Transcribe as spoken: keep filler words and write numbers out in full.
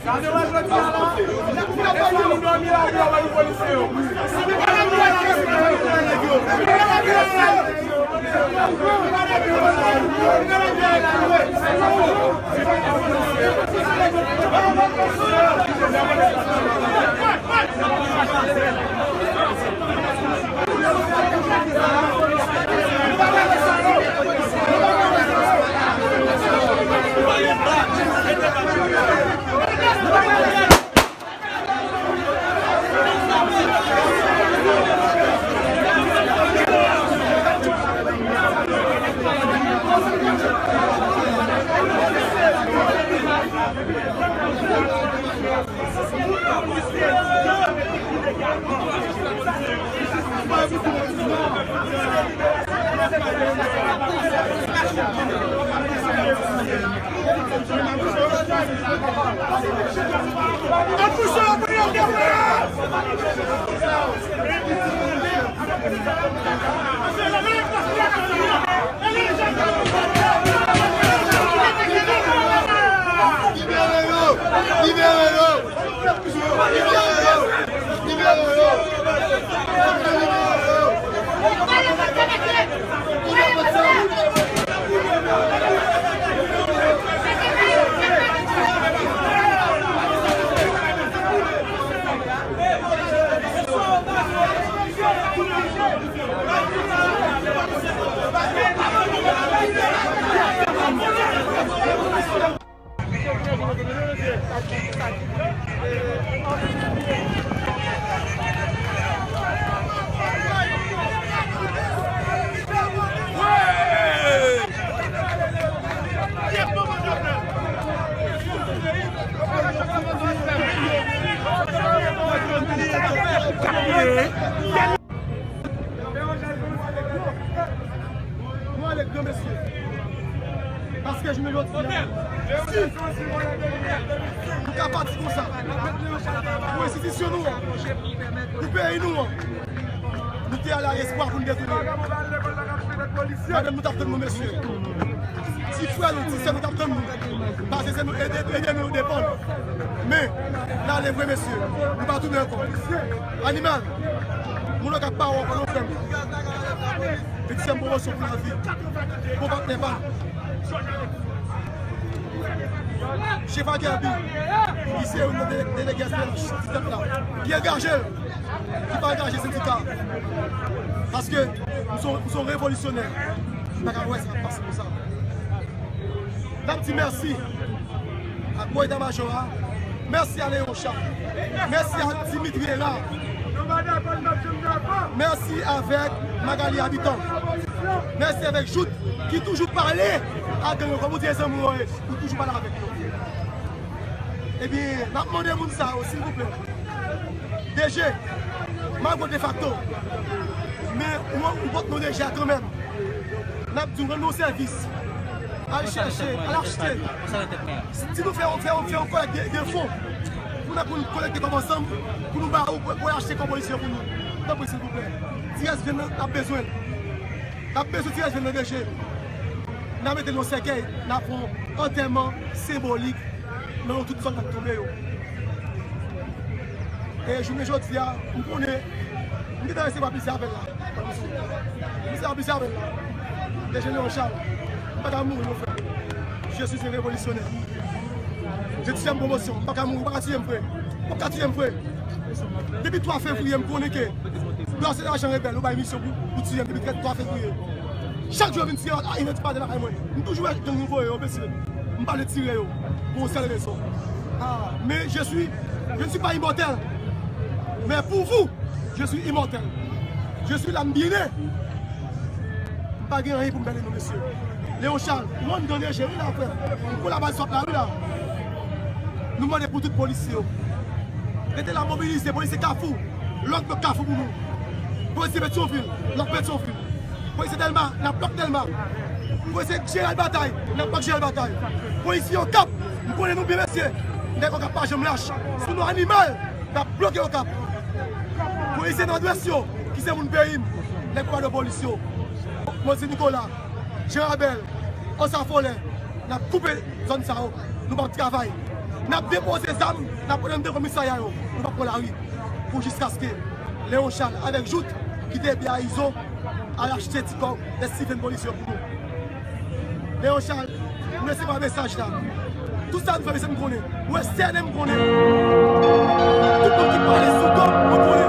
Gade wè jodi a la, eske nou dòmi la, nou wè nou polisye yo. Libere yo! Libere yo! Si nou ka pati konsa pou enstitisyon nou an, pou peyi nou an, nou te ale a espwa pou n detounen. Madanm nou t ap tann nou, mesye. Ti frè nou, ti sè nou t ap tann nou. Pase se nou, ede, ede nou depann. Men, n ale vre, mesye. Nou pa tounen ankò. Animal, moun nan k ap pa wè w ankò, non, frè m. Pitit sè m, pwomosyon pou lavi. Bon patnè pa. Chèf a Guerby, ki se youn nan dele-, delege S P L H, ti tèt la, ki angaje l, ki pa angaje sendika. Paske m se yon, m se yon revolisyonè. M pa ka wè sa k ap pase konsa. N ap di mèsi ak gwo eta majò a. Mèsi a Léon Charles. Mèsi a Dimitri Hérard. Mèsi avèk Magali Habitant. Mèsi avèk Jout ki toujou pale a gang yo. Kòm ou di e zanmi w yo ye, ou toujou pale avèk yo. Ebyen, n ap mande moun sa yo, silvouplè. D G, m ap defakto. Men, ou, ou pot non D G a kanmenm. N ap di w, rann nou sèvis. Al chèche, al achte. Si nou fè, fè, fè yon kòlèk de, de fon, pou n ap, pou n kolekte kòb ansanm, pou nou ba ou, pou, pou achte kòb polisye pou nou. Tanpri, silvouplè. Ti rès vyann nan, n ap bezwen l. N ap bezwen ti rès vyann nan, D G. N ap mete l nan sèkèy, n ap fè yon antèman senbolik nan non tout sòlda k tonbe yo. E jounen jodi a, m konnen, m gentan resevwa plizyè apèl la. M resevwa plizyè apèl la. D G Léon Charles, m pa ka mouri, mon frè. Je suis un révolutionnaire. Je suis en promotion. M pa ka mouri, ou pa ka tiye m, frè. Ou pa ka tiye m, frè. Depi twa fevriye, m konnen ke Gras se lajan rebèl, ou bay misyon pou, pou tiye m depi twa fevriye. Chak jou yo vin tiye a, a, identifikasyè lakay mwen. M toujou wè gang nou voye yo, mesye. M pa vle tire yo. Pou yon sèl rezon. Ah, mais je suis, je ne suis pas immortel. Mais pour vous, je suis immortel. Je suis là, m bine. M pa gen anyen pou m pèdi non, mesye. Léon Charles, ou anndan D G wi la, frè. M kou la baz sòt la, wi la. Nou mande pou tout polisye yo. Rete la mobilize, polisye Kafou. Lòk blòk Kafou pou nou. Polisye Petyonvil, lòk Petyonvil. Polisye Dèlma, n ap lòk Dèlma. Polisye Jeneral Batay, n ap lòk Jeneral Batay. Polisye Okap, m konnen nou byen, mesye. Nèg Okap pa janm lach. Sou nou animal, n ap bloke Okap. Polisye Nòdwès yo, ki se moun peyi m, nèg Komando Polis yo, Mozi Nikola, Jan Abèl, Ansa Folè, n ap koupe zòn sa yo, nou p ap travay. N ap depoze zam, n ap pran nan de komisarya yo, nou p ap pran lari. Pou jiskaske Léon Charles avèk Jout, ki te epi a Izo, al achte ti kòb de Steven polis yo pou nou. Léon Charles, m resevwa mesaj la. Tout sa nou fè, mesye, m konnen. Ou wè, sènen m konnen. Tout moun ki pale sou do m, mwen konnen.